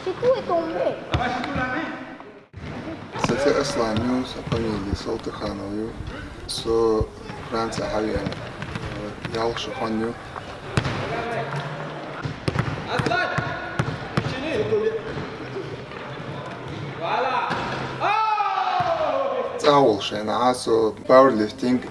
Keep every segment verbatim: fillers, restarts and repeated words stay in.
Со цӀи Аслан ю, са фамилия Салтыханов ю. Со Франци хьавеана, э, ялх шу хиннав. ЦӀагӀа волча хана со пауэрлифтинг,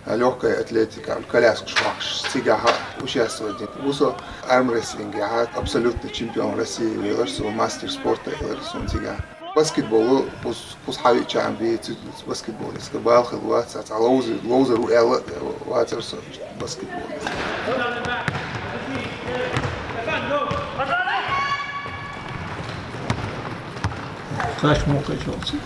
лёгкая атлетика, коляскаш вахаш, цигахьа участвовать дина. Ву со армрестлингехьа абсолютный чемпион России велар со, мастер спорта велар со цигахьа. Баскетбол, пус, пус хьавеача бе, цу баскетболистка бала хила вац, цхьа ловза-, ловзар ва аьле, вацар со баскетболист. Кхач мукъа чолци.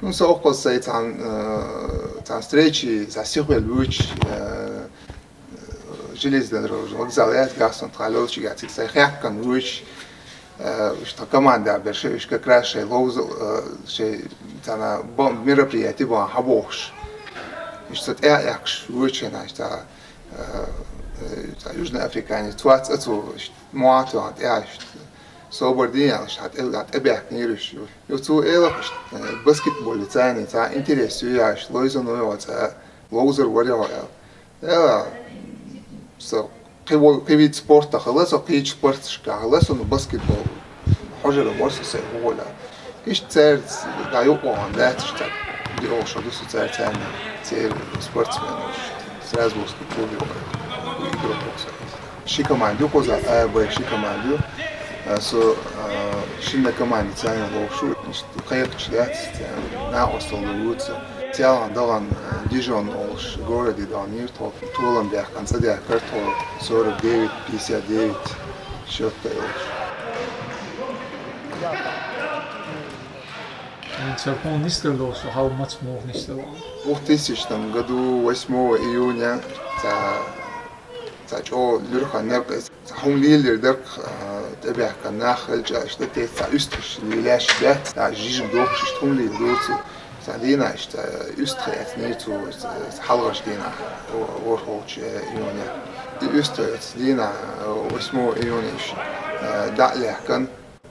Ну, со укхаза сай цхьан, э, цхьан встрече, цхьа сихвелла вуч, э, железнодорожный вокзал яц, Гастон тха лелча цига сай хьаьккхана вуч, э, уж тха команда берш, уж как раз шоай ловза, э, шоай цхьан бо-, мероприятие бан хьабохаш. Уж со тӀа а яьккхаш вуч хьена, уж цхьа, э, э, цхьа южноафриканец, цо аца, цо уж муатуан тӀа уж собар дин аьлча, хьа тӀе-, хьа тӀебаьхкнийра уж. Ю цо элакъ, э, баскетболе царна цхьа интерес ю яхаш, ловза ну йоӀ цхьа ловзар вар йоӀ аьле. Э, со кхы во-, кхы вид спорта хила, со кхыча спорташка хила, со, ну, баскетбол хьожар вар со сай гӀоля. Иштта цаьрца дӀаюкъагӀан дац, иштта диъолгӀа шу ду со цаьрца, цаьрца спортсмен, сразу клубе игроков со. Ши команда ю кхуза, А, Б, ши команда ю. А, со, а, шинна команде царна ловш ва, иштта кхайкхача дац, царна накъостал лу вуца. ЦаьлгӀан-дагӀан, а, Дижон олуш городе дӀанийра тхо, толам баьккхина цӀа даьккхар тхо, сорок девять пятьдесят девять счётта йолуш. Ца хьуна нисдала долуш, хьал маца муха нисдала? В двухтысячном году, восьмого июня, цхьа Цхьа чӀогӀа луьра хан яра иза. Цхьа хӀума лелаяр дара, а, тӀебаьхкина нах хилча, иштта тӀе цхьа уьстагӀаш лелаеш бац, цхьа жижиг дохуш иштта хӀума леладора цо. Цхьа дийнахь иштта уьстагӀ эцнера цо, цхьа хьалхарчу дийнахь, ворхӀолгӀачу, э, июне. И уьстагӀ оцу дийнахь, э, восьмого июня иштта, э, дӀа а лаьхкина,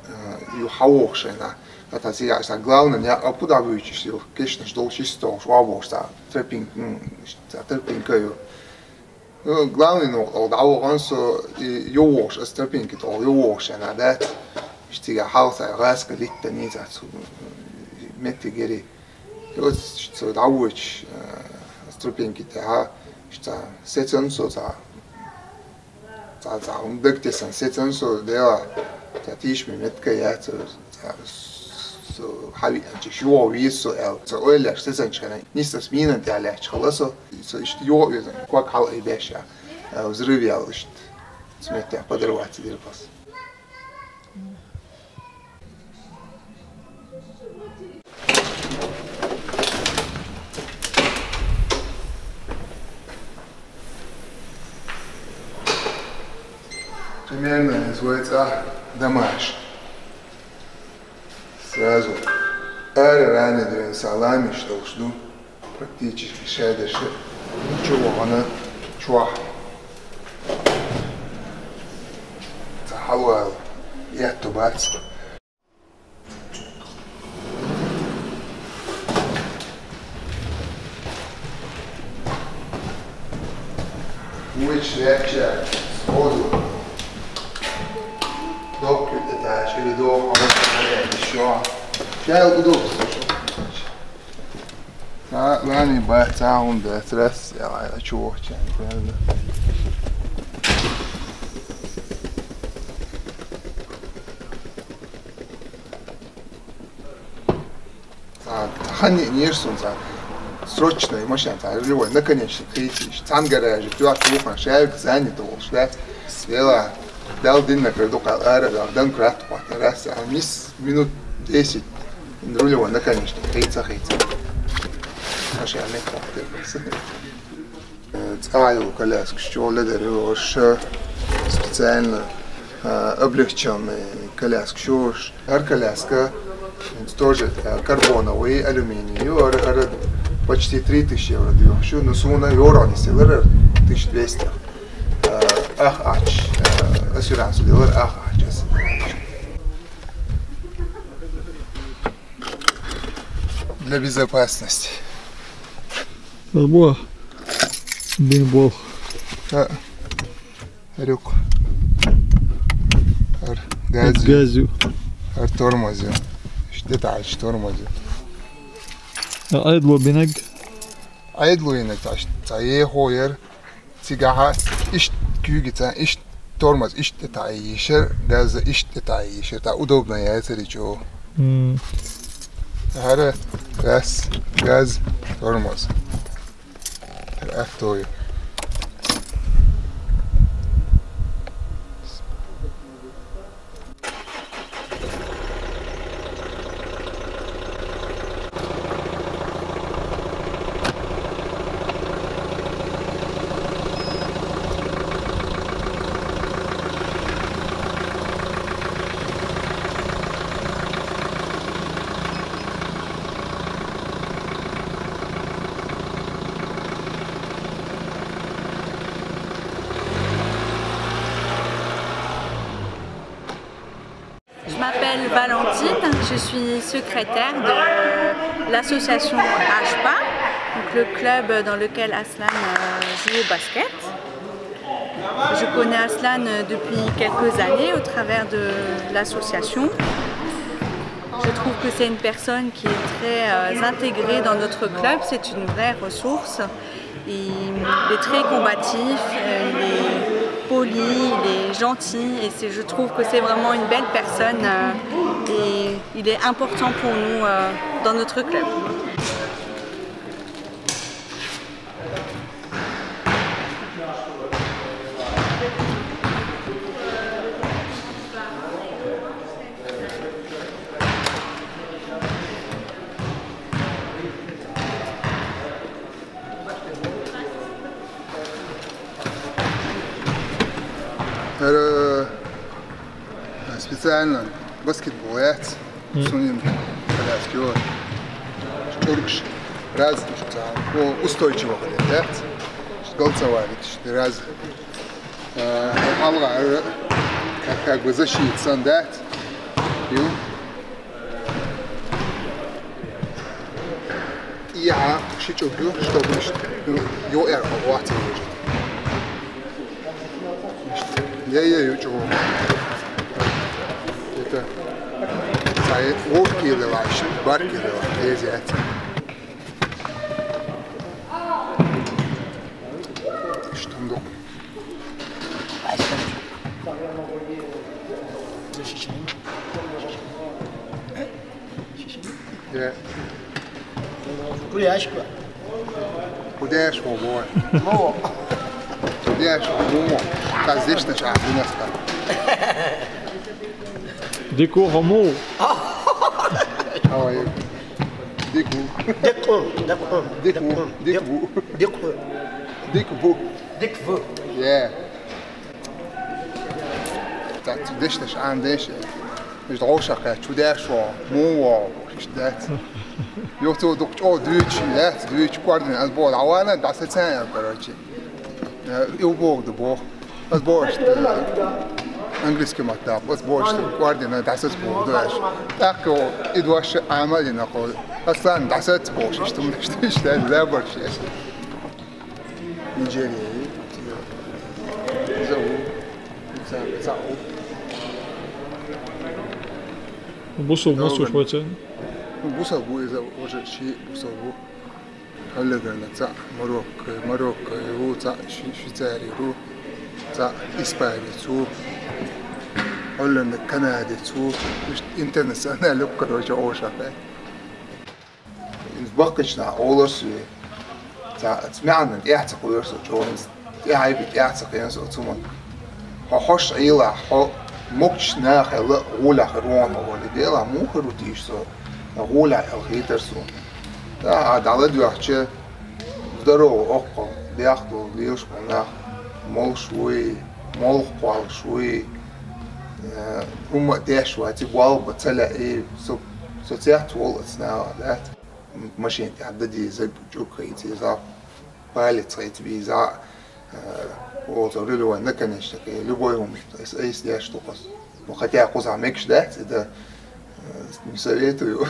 э, юха хьавогӀуш хьайна. Ткъа цигахь иштта главный некъ а пу дӀавуьйчуш, ю кешнаш долуш йистохуш вагӀа бохуш цхьа тропинка, м, цхьа тропинка ю. Ну, главный некъа тӀе дӀавахана со, и юхавогӀуш, аса тропинка тӀе юхавогӀуш хьайна дац. Иштта цигахь хьалха цхьа гӀазкхи литтанера цхьа цу меттигера. И оцу цо дӀавоьдуш, э, аса тропинка тӀехьа, иштта цхьа сецна со цхьа, цхьа, цхьа хӀума дагтесна сецна со, дела, цхьа тийшаме меттиг яц. Со хьавеанчу юха веза со аьлла, со ойла еш сецначу хенахь, нийсса аса мина тӀехь лаьтташ хилла со, со иштта юха веза, ког хьалаайбеш а, взрыв яьлла иштта. Цу меттехь подорваться дира аса. Примерно из вай цӀа Дамаш. Сразу ара ранее две саламиш долуш ду. Практически шадерш чу вахана чохь. Цхьа хьалвала етта бац. Вуьйцуш ваьчча, сходу доккхуьйту этажа или доху, а вот это ещё. Чай удобно слушал. Цхьа лами бац, цхьа хӀума дац, рас, я, а чу вохча, наверное. Цхьа, цхьа хан йиънера суна цхьа срочно машен, цхьа рулевой наконечник хийцийша. Цхьана гараже тоьхна вукхана шаьрга занято волуш дац. Дела, Далла динна кара дукха ара, Далла дан кратта хӀотта, раз, а, мис минут десять рулевой наконечник хийца, хийца. Машен меттахь терпелся. Э, цӀа йолу коляскаш чӀогӀа ледара ю, уьш специально, э, облегчённый коляскаш ю уьш. ХӀара коляска, хӀинца тоже, э, карбоновый, алюминий ю, хӀара, хӀара почти три тысячи евро доьхуш ю, но суна йора нисделира тысяча двести. Э, ах ач, э, ассюранс делира ах ач ас. Для безопасности. Сбо. Бимбол. Ха. Рюк. Ар газю. Газю. Ар тормозю. Иштта тӀаьхьа тормозю. Айдло бинаг. Айдло йинаг тӀаьхьа. Ца ехо яр. Цигахьа иштта куьйгаца, иштта тормоз, иштта тӀаьхьа йийшар, газ иштта тӀаьхьа йийшар. ТӀа удобно яцари чӀо. М. ХӀара газ, газ, тормоз. ХӀара автою. Je m'appelle Valentine, je suis secrétaire de l'association H P A, donc le club dans lequel Aslan euh, joue au basket. Je connais Aslan depuis quelques années au travers de l'association. Je trouve que c'est une personne qui est très euh, intégrée dans notre club, c'est une vraie ressource. Il est très combatif, euh, il est poli, il est gentil et c'est- je trouve que c'est vraiment une belle personne euh, et il est important pour nous euh, dans notre club. ХӀара специально баскетбол яц. Мгм. Суним коляски. ЧӀургаш разный цхьа. О, устойчиво хилар яц. Галцаварит раз. Э, хьалха, э, как, как бы защита сан дац. Ю. ТӀехьа ши чӀуг ю, чтобы иш-, ю, ю эр хо вац ю. Я, я, ю чӀуг. Это цхьа вовки лелаш, барки лелаш, езят. Что ду? Э. Куряшка. Кудеш, о, бой. Мо. Кудеш, о, мо. Та здесь на шаг, у нас там. Дику хому. Ой. Дику. Дику, дику, Дику, дику. Дику. Дику. Дику. Yeah. Цхьацца дешнаш Ӏан деш, уж дӀовшахъяьча, чу деш вогӀу, муха вогӀу, иштта дац. Юха цо дукха чӀогӀа дуьйцуш, дац, дуьйцуш, координат, ас боху, дӀавана, дӀасацаьн, короче. Э, и боху, да боху. Ас боху, что, э, английский маттахь, ас боху, что координат, дӀасаца боху, да аш. ТӀаккха и дош Ӏама а дина, кхо. Ас ладно, дӀасаца боху, иштта, иштта, иштта, лабарш, яс. Нигерия, иза ву, иза, иза ву. Бусалба ма ца ву шоайца? Ну, бусалба ву иза, уже ши бусалба ву. Холландерна цхьаъ, Марокко, Марокко ву цхьаъ, Шве-, Швейцари ву цхьаъ, испанец ву. Холланд, канадец ву. Иштта интернационал ю, короче, оша хье. Баккхийчу наха олура соьга, цхьа, цхьа маьӀна тӀехь ца кхоьру со чӀогӀа, тӀехь а тӀехь ца кхоьру со цу хӀуманна. Хьо хьош Ӏийла, хьо могучу нахала гӀолехь хир ву хьо, олий, делахь, муха хир ву тийша со, гӀолехь аьлла хийтара суна. ТӀаккха дӀаладоьгӀча, здорово, оккхул, бехк долу, лелаш болу нах, молуш вуй, молха кхоллуш вуй, э, хӀумма а деш вац, и болх бан ца лаьий, со Со цец волу оцу наха, дац? Машина тӀехь дан деза, чӀуг хийца иза, палец хийца бийза, э, оцу рулевой наконечник, любой хӀума, айса деш ду-кх аса. Ну, хотя кхузахь мегаш дац, и дан, э, не советую.